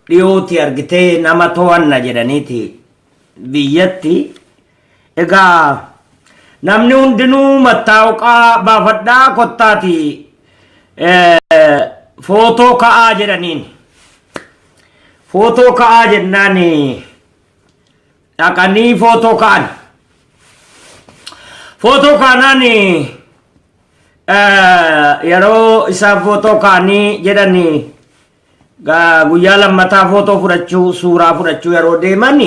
Dhiyooti argitee nama to'anna jedhaniiti biyyatti. Egaa namni hundinuu mattaawqaa baafadhaa kottaati footoo ka'aa jedhaniin. Footoo ka'aa jennaan dhaqanii footoo ka'an. Footoo kaanaan yeroo isaan footoo ka'anii jedhanii guyyaa lammataa footoo fudhachuu suuraa fudhachuu yeroo deeman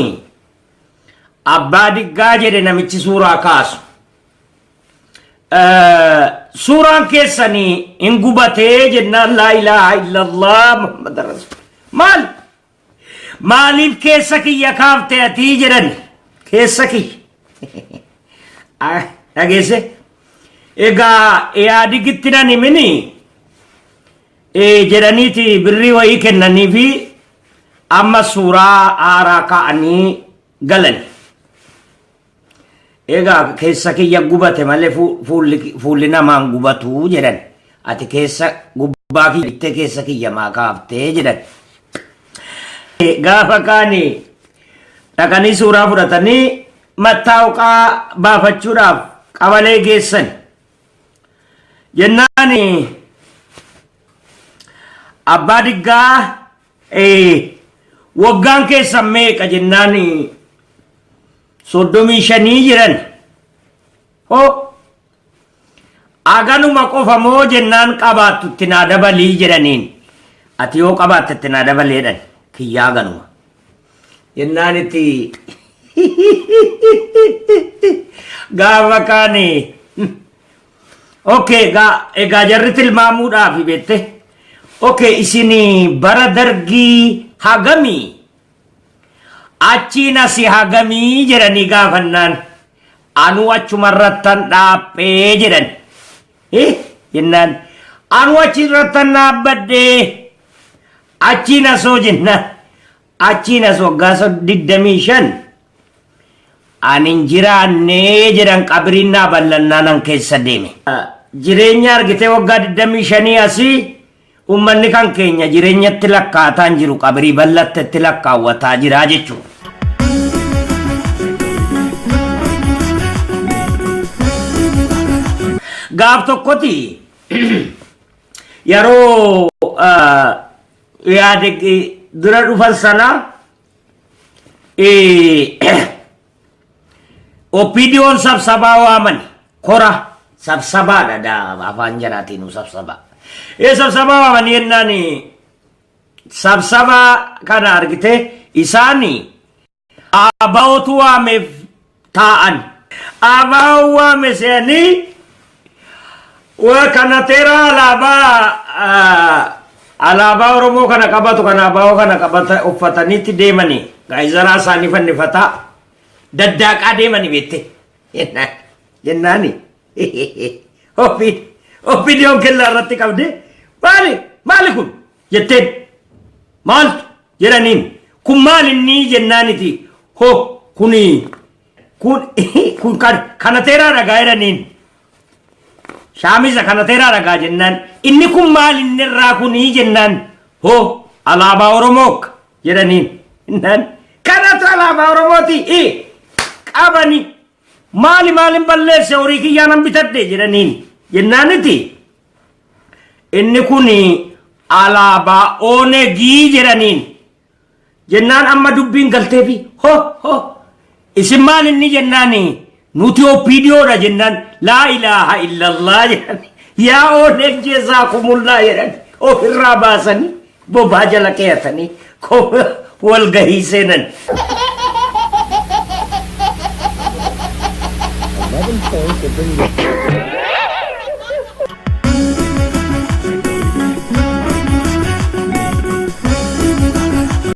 abbaa diggaa jedhe namichi suuraa kaasu. Suuraan keessanii hin gubatee jennaan laa ilaaha illallah Muhammad Rasul. Maal? Maaliif keessa kiyya kaafte atii jedhan keessa kiyya. Dhageesse? Egaa yaadigitti nan himini jedhaniiti birrii wayii kennaniifi amma suuraa haaraa kaa'anii galan. Egaa keessa kiyya gubate malee fuulli namaan gubatu jedhan. Ati keessa gubbaa kiyya bittee keessa kiyya maa kaaftee jedhan. Gaafa kaani dhaqanii suuraa fudhatanii mattaawqaa baafachuudhaaf qabalee geessan. Jennaan abbaa diggaa waggaan keessan meeqa jennaan 35 jiran. Hoo aganuma qofa moo jennaan qabaattu itti naa dabalii jedhaniin. Ati yoo qabaatte itti naa dabalii jedhan kiyyaa ganuma. Jennaan itti gaafa kaani okay egaa jarri tilmaamuudhaaf beette okay isin bara dargii hagamii achiin asi hagamii jedhanii gaafannaan anuu achumarrattan dhaaphee jedhan jennaan anuu achirrattan dhaabbadhee achiin asoo jennaan achiin as waggaa 25 ani hin jiraannee jedhan qabiriin naa ballannaan an keessa deeme. Jireenya argitee waggaa 25 asii uummanni kan keenya jireenyatti lakkaataa hin jiru qabirii bal'attetti lakkaawwataa jira jechuudha. Gaaf tokkoti yeroo yaade dura dhufan sana OPDOn sabsabaa waamani kora sabsabaadha daa afaan jaraatiin sabsabaa. Sabsabaa waamanii jennaan sabsabaa kana argite isaani ABOtu waameef taa'an. ABO waame se'anii waa kana teera alaabaa alaabaa Oromoo kana qabatu kana ABO kana qabata uffataniitti deemanii gaayizaraa isaanii fannifataa daddaaqaa deemanii beekte jennaani OPDOn kellaa irratti qabde maali maali kun jetteen maaltu jedhaniin kun maal inni jennaaniti ho kuni kun kun kan kana teeraa dhagaa jedhaniin shaamisa kana teeraa dhagaa jennaan inni kun maal inni irraa kunii jennaan ho alaabaa Oromoo jedhaniin jennaan kanatu alaabaa Oromooti i qabani maali maalin balleesse horii kiyyaa nan bitadhe jedhaniin jennaaniti inni kun alaabaa Oonegii jedhaniin jennaan amma dubbiin galteefi ho ho isin maal inni jennaan nuti OPDOdha jennaan laa ilaaha illallah jedhan yaa Ooneg jeesaa kumullaa jedhan ofirraa baasanii bobaa jala keeyatanii walgahii seenan. 11 points will bring you.